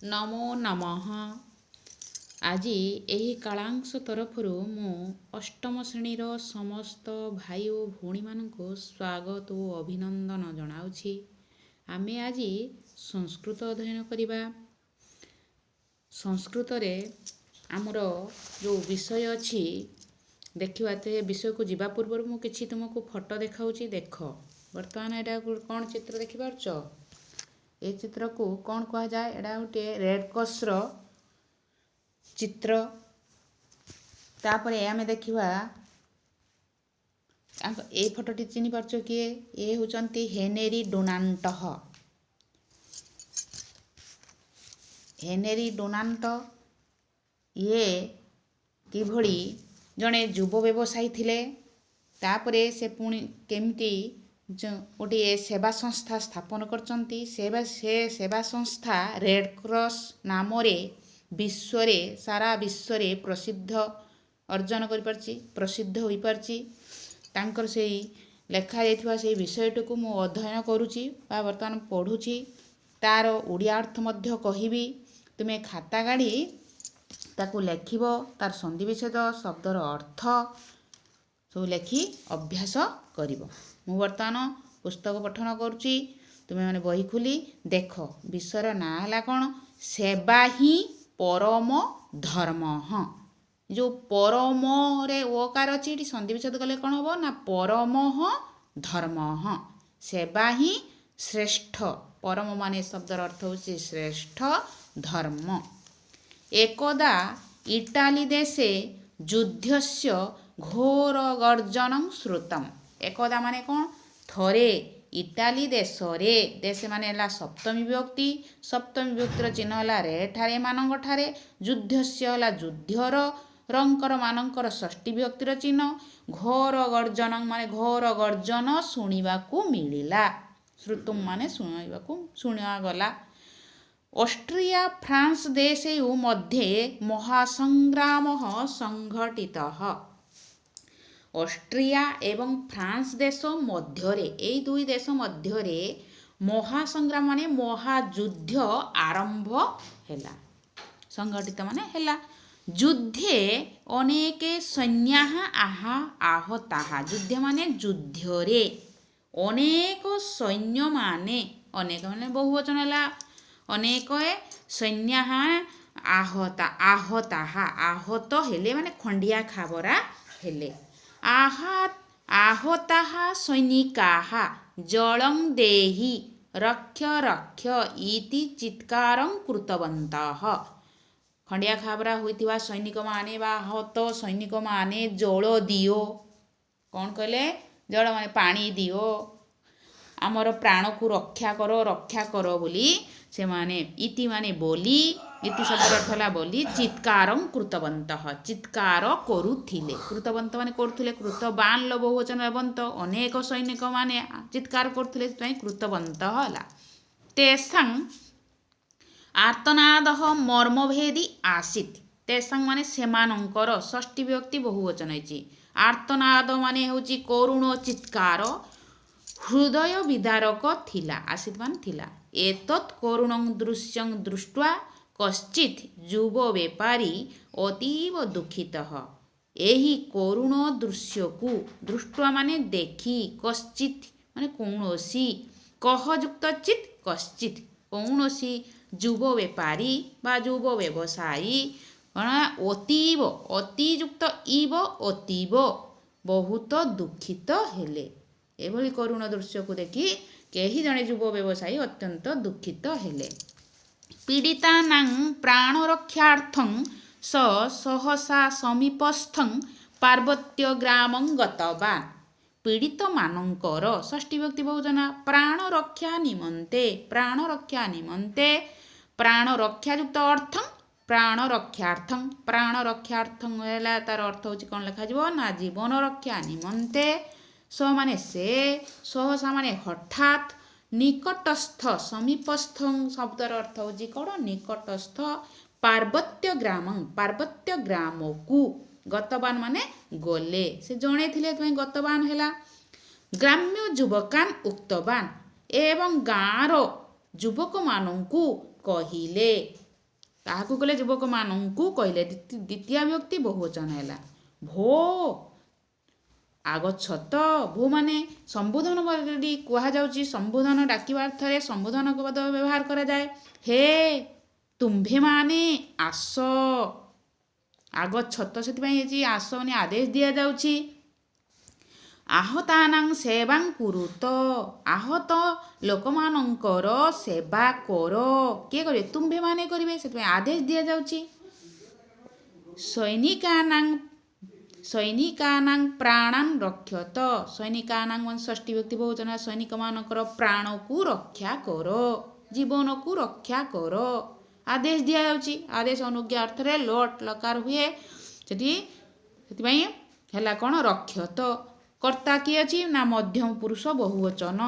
ନମୋ ନମଃ। ଆଜି ଏହି କାଳାଂଶ ତରଫରୁ ମୁଁ ଅଷ୍ଟମ ଶ୍ରେଣୀର ସମସ୍ତ ଭାଇ ଓ ଭଉଣୀମାନଙ୍କୁ ସ୍ୱାଗତ ଓ ଅଭିନନ୍ଦନ ଜଣାଉଛି। ଆମେ ଆଜି ସଂସ୍କୃତ ଅଧ୍ୟୟନ କରିବା। ସଂସ୍କୃତରେ ଆମର ଯେଉଁ ବିଷୟ ଅଛି ଦେଖିବା। ସେ ବିଷୟକୁ ଯିବା ପୂର୍ବରୁ ମୁଁ କିଛି ତୁମକୁ ଫଟୋ ଦେଖାଉଛି, ଦେଖ। ବର୍ତ୍ତମାନ ଏଇଟା କ'ଣ ଚିତ୍ର ଦେଖିପାରୁଛ? ଏ ଚିତ୍ରକୁ କ'ଣ କୁହାଯାଏ? ଏଇଟା ଗୋଟିଏ ରେଡ଼୍ କ୍ରସ୍ର ଚିତ୍ର। ତାପରେ ଆମେ ଦେଖିବା ଏଇ ଫଟୋଟି ଚିହ୍ନି ପାରୁଛ କିଏ? ଏ ହେଉଛନ୍ତି ହେନେରୀ ଡୋନାଣ୍ଟହ। ହେନେରୀ ଡୋନାଣ୍ଟ ଇଏ କିଭଳି ଜଣେ ଯୁବ ବ୍ୟବସାୟୀ ଥିଲେ, ତାପରେ ସେ ପୁଣି କେମିତି ଗୋଟିଏ ସେବା ସଂସ୍ଥା ସ୍ଥାପନ କରିଛନ୍ତି। ସେ ସେବା ସଂସ୍ଥା ରେଡ଼୍ କ୍ରସ୍ ନାମରେ ବିଶ୍ୱରେ, ସାରା ବିଶ୍ୱରେ ପ୍ରସିଦ୍ଧ ଅର୍ଜନ କରିପାରିଛି, ପ୍ରସିଦ୍ଧ ହୋଇପାରିଛି। ତାଙ୍କର ସେଇ ଲେଖାଯାଇଥିବା ସେଇ ବିଷୟଟିକୁ ମୁଁ ଅଧ୍ୟୟନ କରୁଛି ବା ବର୍ତ୍ତମାନ ପଢ଼ୁଛି। ତାର ଓଡ଼ିଆ ଅର୍ଥ ମଧ୍ୟ କହିବି। ତୁମେ ଖାତା କାଢ଼ି ତାକୁ ଲେଖିବ। ତାର ସନ୍ଧି ବିଚ୍ଛେଦ, ଶବ୍ଦର ଅର୍ଥ ସବୁ ଲେଖି ଅଭ୍ୟାସ କରିବ। ମୁଁ ବର୍ତ୍ତମାନ ପୁସ୍ତକ ପଠନ କରୁଛି, ତୁମେମାନେ ବହି ଖୋଲି ଦେଖ। ବିଷୟର ନାଁ ହେଲା କ'ଣ? ସେବା ହିଁ ପରମ ଧର୍ମ। ହଁ, ଯେଉଁ ପରମରେ ଓକାର ଅଛି, ଏଠି ସନ୍ଧି ବିଚ୍ଛେଦ କଲେ କ'ଣ ହେବ ନା ପରମହ ଧର୍ମ। ହଁ, ସେବା ହିଁ ଶ୍ରେଷ୍ଠ। ପରମ ମାନେ ଶବ୍ଦର ଅର୍ଥ ହେଉଛି ଶ୍ରେଷ୍ଠ ଧର୍ମ। ଏକଦା ଇଟାଲୀ ଦେଶେ ଯୁଦ୍ଧସ୍ୟ ଘୋର ଗର୍ଜନଂ ଶ୍ରୁତମ୍। ଏକଦା ମାନେ କ'ଣ? ଥରେ। ଇଟାଲୀ ଦେଶରେ, ଦେଶ ମାନେ ହେଲା ସପ୍ତମୀ ବିଭକ୍ତି। ସପ୍ତମୀ ବିଭକ୍ତିର ଚିହ୍ନ ହେଲା ରେ ଠାରେ, ମାନଙ୍କ ଠାରେ। ଯୁଦ୍ଧସ୍ୟ ହେଲା ଯୁଦ୍ଧର, ରଙ୍କର ମାନଙ୍କର ଷଷ୍ଠୀ ବିଭକ୍ତିର ଚିହ୍ନ। ଘୋର ଗର୍ଜନ ମାନେ ଘୋର ଗର୍ଜନ ଶୁଣିବାକୁ ମିଳିଲା। ଶ୍ରୁତୁମ୍ ମାନେ ଶୁଣିବାକୁ, ଶୁଣାଗଲା। ଅଷ୍ଟ୍ରିଆ ଫ୍ରାନ୍ସ ଦେଶୟୋ ମଧ୍ୟେ ମହାସଂଗ୍ରାମः ସଂଘଟିତଃ। ଅଷ୍ଟ୍ରିଆ ଏବଂ ଫ୍ରାନ୍ସ ଦେଶ ମଧ୍ୟରେ, ଏଇ ଦୁଇ ଦେଶ ମଧ୍ୟରେ ମହାସଂଗ୍ରାମ ମାନେ ମହାଯୁଦ୍ଧ ଆରମ୍ଭ ହେଲା। ସଂଗଠିତ ମାନେ ହେଲା। ଯୁଦ୍ଧେ ଅନେକେ ସୈନ୍ୟାः ଆହା ଆହତାः। ଯୁଦ୍ଧ ମାନେ ଯୁଦ୍ଧରେ ଅନେକ ସୈନ୍ୟମାନେ, ଅନେକ ମାନେ ବହୁବଚନ ହେଲା, ଅନେକ ସୈନ୍ୟାः ଆହତା, ଆହତାହା ଆହତ ହେଲେ ମାନେ ଖଣ୍ଡିଆ ଖାବରା ହେଲେ। ଆହତାଃ ସୈନିକାଃ ଜଳଂ ଦେହି, ରକ୍ଷ ରକ୍ଷ ଇତି ଚିତ୍କାରଂ କୃତବନ୍ତଃ। ଖଣ୍ଡିଆ ଖାବରା ହୋଇଥିବା ସୈନିକମାନେ ବା ଆହତ ସୈନିକମାନେ ଜଳ ଦିଅ, କ'ଣ କହିଲେ? ଜଳ ମାନେ ପାଣି ଦିଅ, ଆମର ପ୍ରାଣକୁ ରକ୍ଷା କର, ରକ୍ଷା କର ବୋଲି ସେମାନେ, ଇତି ମାନେ ବୋଲି, ଇତି ଶବ୍ଦର ଅର୍ଥ ହେଲା ବୋଲି, ଚିତ୍କାରଂ କୃତବନ୍ତଃ ଚିତ୍କାର କରୁଥିଲେ। କୃତବନ୍ତ ମାନେ କରୁଥିଲେ, କୃତବାନ୍ର ବହୁବଚନ ବନ୍ତ, ଅନେକ ସୈନିକମାନେ ଚିତ୍କାର କରୁଥିଲେ, ସେଥିପାଇଁ କୃତବନ୍ତଃ ହେଲା। ତେଷାଂ ଆର୍ତ୍ତନାଦଃ ମର୍ମଭେଦୀ ଆସିତ୍। ତେଷାଂ ମାନେ ସେମାନଙ୍କର, ଷଷ୍ଠୀ ବିଭକ୍ତି ବହୁବଚନ ହେଇଛି। ଆର୍ତ୍ତନାଦ ମାନେ ହେଉଛି କରୁଣ ଚିତ୍କାର, ହୃଦୟ ବିଦାରକ ଥିଲା। ଆସିତ୍ ମାନେ ଥିଲା। ଏତତ୍ କରୁଣଂ ଦୃଶ୍ୟଂ ଦୃଷ୍ଟ୍ୱା କଶ୍ଚିତ୍ ଯୁବ ବେପାରୀ ଅତୀବ ଦୁଃଖିତଃ। ଏହି କରୁଣ ଦୃଶ୍ୟକୁ, ଦୃଷ୍ଟ୍ୱା ମାନେ ଦେଖି, କଶ୍ଚିତ୍ ମାନେ କୌଣସି, କହ ଯୁକ୍ତ ଚିତ୍ କଶ୍ଚିତ୍, କୌଣସି ଯୁବ ବେପାରୀ ବା ଯୁବ ବ୍ୟବସାୟୀ କ'ଣ? ଅତୀବ, ଅତିଯୁକ୍ତ ଇବ, ଅତୀବ ବହୁତ ଦୁଃଖିତ ହେଲେ। ଏଭଳି କରୁଣ ଦୃଶ୍ୟକୁ ଦେଖି କେହି ଜଣେ ଯୁବ ବ୍ୟବସାୟୀ ଅତ୍ୟନ୍ତ ଦୁଃଖିତ ହେଲେ। ପୀଡ଼ିତାନାଂ ପ୍ରାଣରକ୍ଷାର୍ଥଂ ସ ସହସା ସମୀପସ୍ଥଂ ପାର୍ବତ୍ୟ ଗ୍ରାମଂ ଗତବାନ୍। ପୀଡ଼ିତମାନଙ୍କର, ଷଷ୍ଠୀ ବିଭକ୍ତି ବହୁବଚନ, ପ୍ରାଣ ରକ୍ଷା ନିମନ୍ତେ, ପ୍ରାଣ ରକ୍ଷା ନିମନ୍ତେ, ପ୍ରାଣ ରକ୍ଷାଯୁକ୍ତ ଅର୍ଥଂ ପ୍ରାଣ ରକ୍ଷାର୍ଥଂ, ପ୍ରାଣ ରକ୍ଷାର୍ଥଂ ହେଲା ତାର ଅର୍ଥ ହେଉଛି କ'ଣ ଲେଖାଯିବ ନା ଜୀବନ ରକ୍ଷା ନିମନ୍ତେ। ସ ମାନେ ସେ, ସହସା ମାନେ ହଠାତ୍, ନିକଟସ୍ଥ, ସମୀପସ୍ଥ ଶବ୍ଦର ଅର୍ଥ ହେଉଛି କ'ଣ? ନିକଟସ୍ଥ। ପାର୍ବତ୍ୟ ଗ୍ରାମଂ ପାର୍ବତ୍ୟ ଗ୍ରାମକୁ, ଗତବାନ ମାନେ ଗଲେ, ସେ ଜଣେ ଥିଲେ ସେଥିପାଇଁ ଗତବାନ ହେଲା। ଗ୍ରାମ୍ୟ ଯୁବକାନ ଉକ୍ତବାନ, ଏବଂ ଗାଁର ଯୁବକମାନଙ୍କୁ କହିଲେ। କାହାକୁ କହିଲେ? ଯୁବକମାନଙ୍କୁ କହିଲେ। ଦ୍ୱିତୀୟ ବିଭକ୍ତି, ବହୁବଚନ ହେଲା। ଭୋ ଆଗଚ୍ଛତ। ଭୋ ମାନେ ସମ୍ବୋଧନ ଯଦି କୁହାଯାଉଛି, ସମ୍ବୋଧନ ଡାକିବା ଅର୍ଥରେ ସମ୍ବୋଧନ ପଦ ବ୍ୟବହାର କରାଯାଏ। ହେ ତୁମ୍ଭେମାନେ ଆସ। ଆଗଚ୍ଛତ ସେଥିପାଇଁ ହେଇଛି, ଆସ ମାନେ ଆଦେଶ ଦିଆଯାଉଛି। ଆହତାନାଂ ସେବାଂ କୁରୁତ। ଆହତ ଲୋକମାନଙ୍କର ସେବା କର। କିଏ କରିବେ? ତୁମ୍ଭେମାନେ କରିବେ, ସେଥିପାଇଁ ଆଦେଶ ଦିଆଯାଉଛି। ସୈନିକାନାଂ ପ୍ରାଣାନ୍ ରକ୍ଷତ। ସୈନିକାନାଂ ମାନେ ଷଷ୍ଠୀ ବିଭକ୍ତି, ବହୁବଚନ। ସୈନିକମାନଙ୍କର ପ୍ରାଣକୁ ରକ୍ଷା କର, ଜୀବନକୁ ରକ୍ଷା କର, ଆଦେଶ ଦିଆଯାଉଛି। ଆଦେଶ ଅନୁଜ୍ଞା ଅର୍ଥରେ ଲୋଟ ଲକାର ହୁଏ ସେଠି, ସେଥିପାଇଁ ହେଲା କ'ଣ? ରକ୍ଷତ। କର୍ତ୍ତା କିଏ ଅଛି ନା ମଧ୍ୟମ ପୁରୁଷ, ବହୁବଚନ।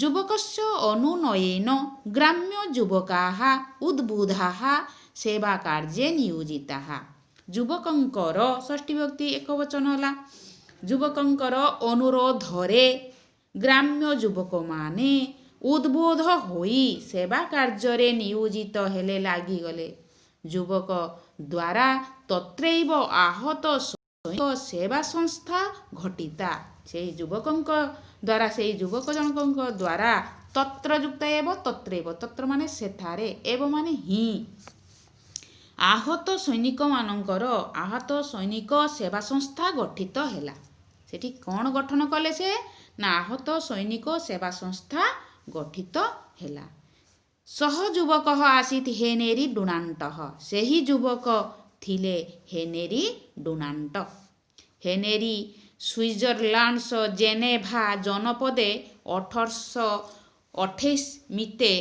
ଯୁବକସ୍ୟ ଅନୁନୟେନ ଗ୍ରାମ୍ୟ ଯୁବକାः ଉଦ୍ବୁଦ୍ଧାः ସେବା କାର୍ଯ୍ୟେ ନିୟୋଜିତାः। ଯୁବକଙ୍କର, ଷଷ୍ଠୀ ବିଭକ୍ତି, ଏକ ବଚନ ହେଲା। ଯୁବକଙ୍କର ଅନୁରୋଧରେ ଗ୍ରାମ୍ୟ ଯୁବକମାନେ ଉଦ୍ବୋଧ ହୋଇ ସେବା କାର୍ଯ୍ୟରେ ନିୟୋଜିତ ହେଲେ, ଲାଗିଗଲେ। ଯୁବକ ଦ୍ୱାରା ତତ୍ରୈବ ଆହତ ସେବା ସଂସ୍ଥା ଘଟିତା। ସେଇ ଯୁବକଙ୍କ ଦ୍ୱାରା, ସେଇ ଯୁବକ ଜଣକଙ୍କ ଦ୍ୱାରା, ତତ୍ର ଯୁକ୍ତ ଏବ, ତତ୍ରୈବ, ତତ୍ର ମାନେ ସେଠାରେ, ଏବ ମାନେ ହିଁ, ଆହତ ସୈନିକମାନଙ୍କର ଆହତ ସୈନିକ ସେବା ସଂସ୍ଥା ଗଠିତ ହେଲା। ସେଠି କ'ଣ ଗଠନ କଲେ ସେ ନା ଆହତ ସୈନିକ ସେବା ସଂସ୍ଥା ଗଠିତ ହେଲା। ସହ ଯୁବକ ଆସିତ ହେନେରୀ ଡୁନାଣ୍ଟ। ସେହି ଯୁବକ ଥିଲେ Henry Dunant. Henry Switzerland Geneva ଜନପଦେ 1828 ମିତେ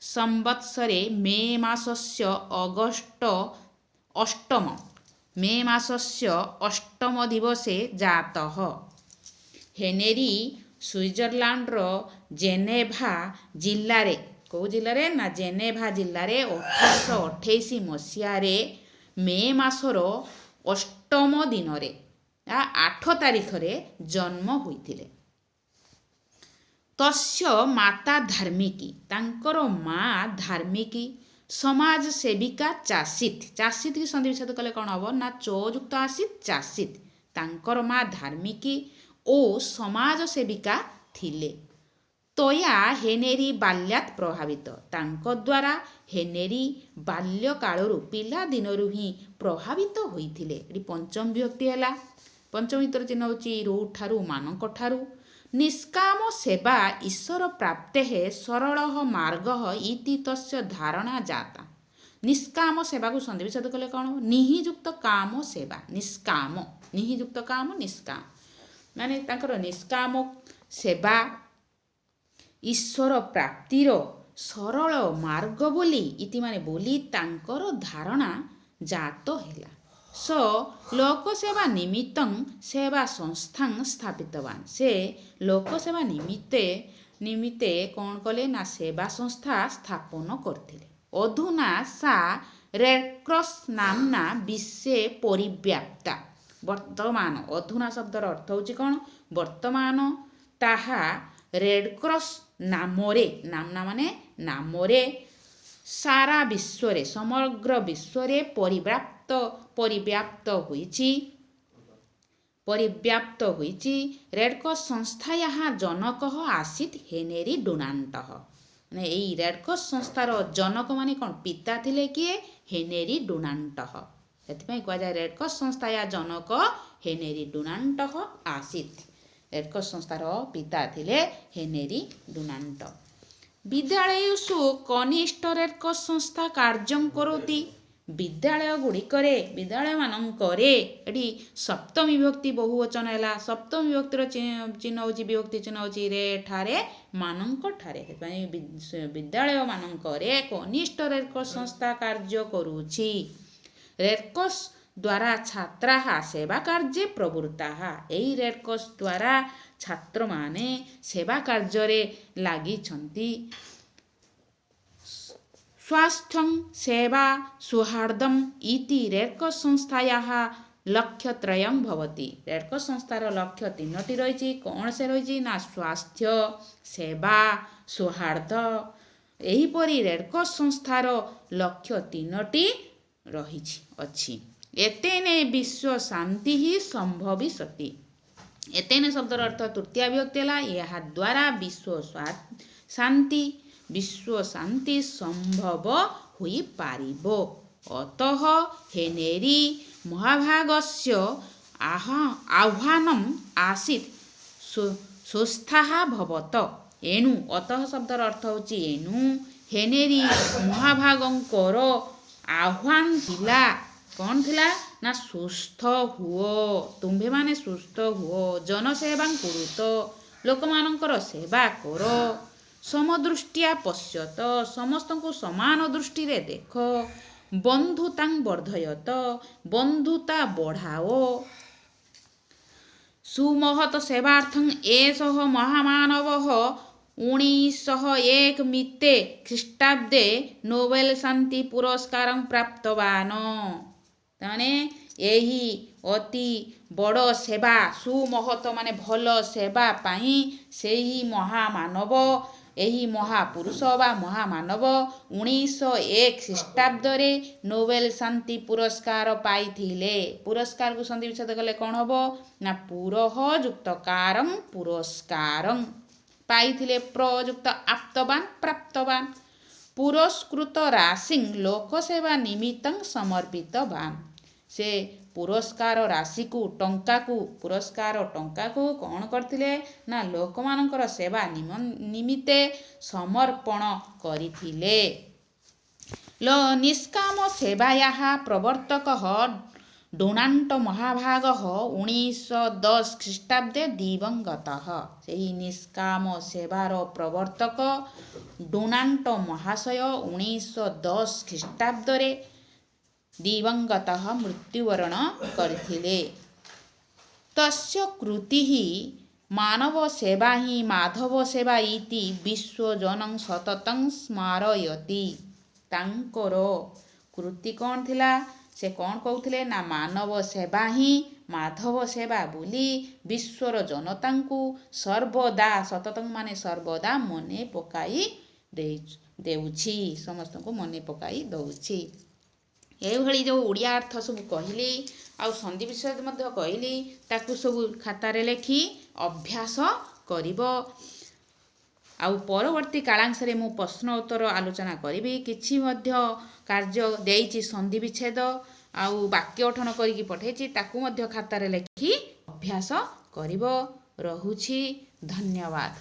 ସମ୍ବତ୍ସରେ ମେ ମାସସ୍ୟ ଅଗଷ୍ଟ ଅଷ୍ଟମ, ମେ ମାସସ୍ୟ ଅଷ୍ଟମ ଦିବସେ ଜାତଃ। ହେନେରୀ ସୁଇଜରଲ୍ୟାଣ୍ଡର ଜେନେଭା ଜିଲ୍ଲାରେ, କେଉଁ ଜିଲ୍ଲାରେ ନା ଜେନେଭା ଜିଲ୍ଲାରେ 1828 ମସିହାରେ ମେ ମାସର ଅଷ୍ଟମ ଦିନରେ, 8 ତାରିଖରେ ଜନ୍ମ ହୋଇଥିଲେ। ତସ୍ୟ ମାତା ଧାର୍ମିକୀ, ତାଙ୍କର ମା ଧାର୍ମିକୀ ସମାଜ ସେବିକା ଚାଷିତ। ଚାଷିତ କି ସନ୍ଧି ବିଚ୍ଛେଦ କଲେ କ'ଣ ହେବ ନା ଚ ଯୁକ୍ତ ଆସିତ, ଚାଷିତ। ତାଙ୍କର ମା ଧାର୍ମିକୀ ଓ ସମାଜ ସେବିକା ଥିଲେ। ତୟା ହେନେରୀ ବାଲ୍ୟାତ୍ ପ୍ରଭାବିତ। ତାଙ୍କ ଦ୍ୱାରା ହେନେରୀ ବାଲ୍ୟକାଳରୁ, ପିଲାଦିନରୁ ହିଁ ପ୍ରଭାବିତ ହୋଇଥିଲେ। ଏଠି ପଞ୍ଚମ ବିଭକ୍ତି ହେଲା। ପଞ୍ଚମ ବିଭକ୍ତିର ଚିହ୍ନ ହେଉଛି ରୁ ଠାରୁ, ମାନଙ୍କ ଠାରୁ। ନିଷ୍କାମ ସେବା ଈଶ୍ୱର ପ୍ରାପ୍ତେଃ ସରଳ ମାର୍ଗ ଇତି ତସ୍ୟ ଧାରଣା ଜାତା। ନିଷ୍କାମ ସେବାକୁ ସନ୍ଧି ବିଚ୍ଛେଦ କଲେ କ'ଣ? ନିହିଯୁକ୍ତ କାମ ସେବା, ନିଷ୍କାମ, ନିହିଯୁକ୍ତ କାମ, ନିଷ୍କାମ ମାନେ ତାଙ୍କର ନିଷ୍କାମ ସେବା ଈଶ୍ୱର ପ୍ରାପ୍ତିର ସରଳ ମାର୍ଗ ବୋଲି, ଇତି ମାନେ ବୋଲି, ତାଙ୍କର ଧାରଣା ଜାତ ହେଲା। ସ ଲୋକସେବା ନିମିତ୍ତଂ ସେବା ସଂସ୍ଥାଂ ସ୍ଥାପିତବାନ। ସେ ଲୋକସେବା ନିମିତ୍ତେ କ'ଣ କଲେ ନା ସେବା ସଂସ୍ଥା ସ୍ଥାପନ କରିଥିଲେ। ଅଧୁନା ସା ରେଡକ୍ରସ୍ ନାମ୍ନା ବିଶ୍ୱେ ପରିବ୍ୟାପ୍ତା। ବର୍ତ୍ତମାନ, ଅଧୁନା ଶବ୍ଦର ଅର୍ଥ ହେଉଛି କ'ଣ? ବର୍ତ୍ତମାନ। ତାହା ରେଡକ୍ରସ୍ ନାମରେ, ନାମ୍ନା ମାନେ ନାମରେ, ସାରା ବିଶ୍ୱରେ, ସମଗ୍ର ବିଶ୍ୱରେ ପରିବ୍ୟାପ୍ତ ହୋଇଛି, ପରିବ୍ୟାପ୍ତ ହୋଇଛି। ରେଡକ୍ରସ୍ ସଂସ୍ଥାୟାः ଜନକः ଆସିତ୍ ହେନେରୀ ଡୁନାଣ୍ଟः। ମାନେ ଏଇ ରେଡକ୍ରସ୍ ସଂସ୍ଥାର ଜନକ ମାନେ କ'ଣ? ପିତା ଥିଲେ କିଏ? ହେନେରୀ ଡୁନାଣ୍ଟଃ। ସେଥିପାଇଁ କୁହାଯାଏ ରେଡକ୍ରସ୍ ସଂସ୍ଥାୟା ଜନକ ହେନେରୀ ଡୁନାଣ୍ଟଃ ଆସିତ୍। ରେଡକ୍ରସ୍ ସଂସ୍ଥାର ପିତା ଥିଲେ ହେନେରୀ ଡୁନାଣ୍ଟ। ବିଦ୍ୟାଳୟେଷୁ କନିଷ୍ଠ ରେଡକ୍ରସ୍ ସଂସ୍ଥା କାର୍ଯ୍ୟଂ କରୋତି। ବିଦ୍ୟାଳୟ ଗୁଡ଼ିକରେ, ବିଦ୍ୟାଳୟମାନଙ୍କରେ, ଏଠି ସପ୍ତମୀ ବିଭକ୍ତି, ବହୁବଚନ ହେଲା। ସପ୍ତମୀ ବିଭକ୍ତିର ଚିହ୍ନ ହେଉଛି, ବିଭକ୍ତି ଚିହ୍ନ ହେଉଛି ରେ ଠାରେ, ମାନଙ୍କ ଠାରେ। ସେଥିପାଇଁ ବିଦ୍ୟାଳୟମାନଙ୍କରେ କନିଷ୍ଠ ରେଡକ୍ରସ୍ ସଂସ୍ଥା କାର୍ଯ୍ୟ କରୁଛି। ରେଡକ୍ରସ୍ ଦ୍ୱାରା ଛାତ୍ରାः ସେବା କାର୍ଯ୍ୟେ ପ୍ରବୃତ୍ତାः। ଏହି ରେଡକ୍ରସ୍ ଦ୍ୱାରା ଛାତ୍ରମାନେ ସେବା କାର୍ଯ୍ୟରେ ଲାଗିଛନ୍ତି। ସ୍ୱାସ୍ଥ୍ୟଂ ସେବା ସୌହାର୍ଦ୍ଦಂ ଇତି ରେଡକ୍ରସ୍ ସଂସ୍ଥାୟାः ଲକ୍ଷ୍ୟତ୍ରୟଂ ଭବତି। ରେଡକ୍ରସ୍ ସଂସ୍ଥାର ଲକ୍ଷ୍ୟ ତିନୋଟି ରହିଛି। କ'ଣ ସେ ରହିଛି ନା ସ୍ୱାସ୍ଥ୍ୟ, ସେବା, ସୌହାର୍ଦ୍ଦ। ଏହିପରି ରେଡକ୍ରସ୍ ସଂସ୍ଥାର ଲକ୍ଷ୍ୟ ତିନୋଟି ରହିଛି ଅଛି। ଏତେନେ ବିଶ୍ୱ ଶାନ୍ତି ହିଁ ସମ୍ଭବିଷ୍ୟତି। ଏତେନ ଶବ୍ଦର ଅର୍ଥ ତୃତୀୟ ବିଭକ୍ତି ହେଲା, ଏହାଦ୍ୱାରା ବିଶ୍ୱ ଶାନ୍ତି ସମ୍ଭବ ହୋଇପାରିବ। ଅତଃ ହେନେରୀ ମହାଭାଗସ୍ୟ ଆହ୍ୱାନମ୍ ଆସିତ୍ ସୁସ୍ଥାଃ ଭବତ। ଏଣୁ, ଅତଃ ଶବ୍ଦର ଅର୍ଥ ହେଉଛି ଏଣୁ, ହେନେରୀ ମହାଭାଗଙ୍କର ଆହ୍ୱାନ ଥିଲା, କ'ଣ ଥିଲା ନା ସୁସ୍ଥ ହୁଅ, ତୁମ୍ଭେମାନେ ସୁସ୍ଥ ହୁଅ। ଜନସେବାଂ କୁରୁତ, ଲୋକମାନଙ୍କର ସେବା କର। ସମଦୃଷ୍ଟିଆ ପଶ୍ୟତ, ସମସ୍ତଙ୍କୁ ସମାନ ଦୃଷ୍ଟିରେ ଦେଖ। ବନ୍ଧୁତାଂ ବର୍ଦ୍ଧୟତ, ବନ୍ଧୁତା ବଢ଼ାଅ। ସୁମହତ ସେବାର୍ଥଂ ଏଷଃ ମହାମାନବଃ 1901 ମିତେ ଖ୍ରୀଷ୍ଟାବ୍ଦେ ନୋବେଲ ଶାନ୍ତି ପୁରସ୍କାରଂ ପ୍ରାପ୍ତବାନ। ତାମାନେ ଏହି ଅତି ବଡ଼ ସେବା, ସୁମହତ ମାନେ ଭଲ ସେବା ପାଇଁ ସେହି ମହାମାନବ, ଏହି ମହାପୁରୁଷ ବା ମହାମାନବ 1901 ଖ୍ରୀଷ୍ଟାବ୍ଦରେ ନୋବେଲ ଶାନ୍ତି ପୁରସ୍କାର ପାଇଥିଲେ। ପୁରସ୍କାରକୁ ସନ୍ଧି ବିଚ୍ଛେଦ କଲେ କ'ଣ ହେବ ନା ପୁରଃ ଯୁକ୍ତ କାରଂ ପୁରସ୍କାରଂ, ପାଇଥିଲେ, ପ୍ରଯୁକ୍ତ ଆପ୍ତବାନ ପ୍ରାପ୍ତବାନ। ପୁରସ୍କୃତ ରାଶିଂ ଲୋକସେବା ନିମିତ୍ତଂ ସମର୍ପିତବାନ। ସେ ପୁରସ୍କାର ରାଶିକୁ, ଟଙ୍କାକୁ, ପୁରସ୍କାର ଟଙ୍କାକୁ କ'ଣ କରିଥିଲେ ନା ଲୋକମାନଙ୍କର ସେବା ନିମିତ୍ତେ ସମର୍ପଣ କରିଥିଲେ। ନିଷ୍କାମ ସେବାୟାଃ ପ୍ରବର୍ତ୍ତକଃ ଡୋନାଣ୍ଟ ମହାଭାଗଃ 1910 ଖ୍ରୀଷ୍ଟାବ୍ଦେ ଦିବଂଗତଃ। ସେହି ନିଷ୍କାମ ସେବାର ପ୍ରବର୍ତ୍ତକ ଡୋନାଣ୍ଟ ମହାଶୟ 1910 ଖ୍ରୀଷ୍ଟାବ୍ଦରେ ଦିବଂଗତଃ ମୃତ୍ୟୁବରଣ କରିଥିଲେ। ତସ୍ୟ କୃତିଃ ମାନବ ସେବା ହିଁ ମାଧବ ସେବା ଇତି ବିଶ୍ୱଜନଂ ସତତଂ ସ୍ମାରୟତି। ତାଙ୍କର କୃତି କ'ଣ ଥିଲା? ସେ କ'ଣ କହୁଥିଲେ ନା ମାନବ ସେବା ହିଁ ମାଧବ ସେବା ବୋଲି ବିଶ୍ୱର ଜନତାଙ୍କୁ ସର୍ବଦା, ସତତଂ ମାନେ ସର୍ବଦା, ମନେ ପକାଇ ଦେଉଛି, ସମସ୍ତଙ୍କୁ ମନେ ପକାଇ ଦେଉଛି। ଏଇଭଳି ଯେଉଁ ଓଡ଼ିଆ ଅର୍ଥ ସବୁ କହିଲି ଆଉ ସନ୍ଧି ବିଷୟ ମଧ୍ୟ କହିଲି, ତାକୁ ସବୁ ଖାତାରେ ଲେଖି ଅଭ୍ୟାସ କରିବ। ଆଉ ପରବର୍ତ୍ତୀ କାଳାଂଶରେ ମୁଁ ପ୍ରଶ୍ନ ଉତ୍ତର ଆଲୋଚନା କରିବି। କିଛି ମଧ୍ୟ କାର୍ଯ୍ୟ ଦେଇଛି, ସନ୍ଧି ବିଚ୍ଛେଦ ଆଉ ବାକ୍ୟ ଗଠନ କରିକି ପଠେଇଛି, ତାକୁ ମଧ୍ୟ ଖାତାରେ ଲେଖି ଅଭ୍ୟାସ କରିବ। ରହୁଛି, ଧନ୍ୟବାଦ।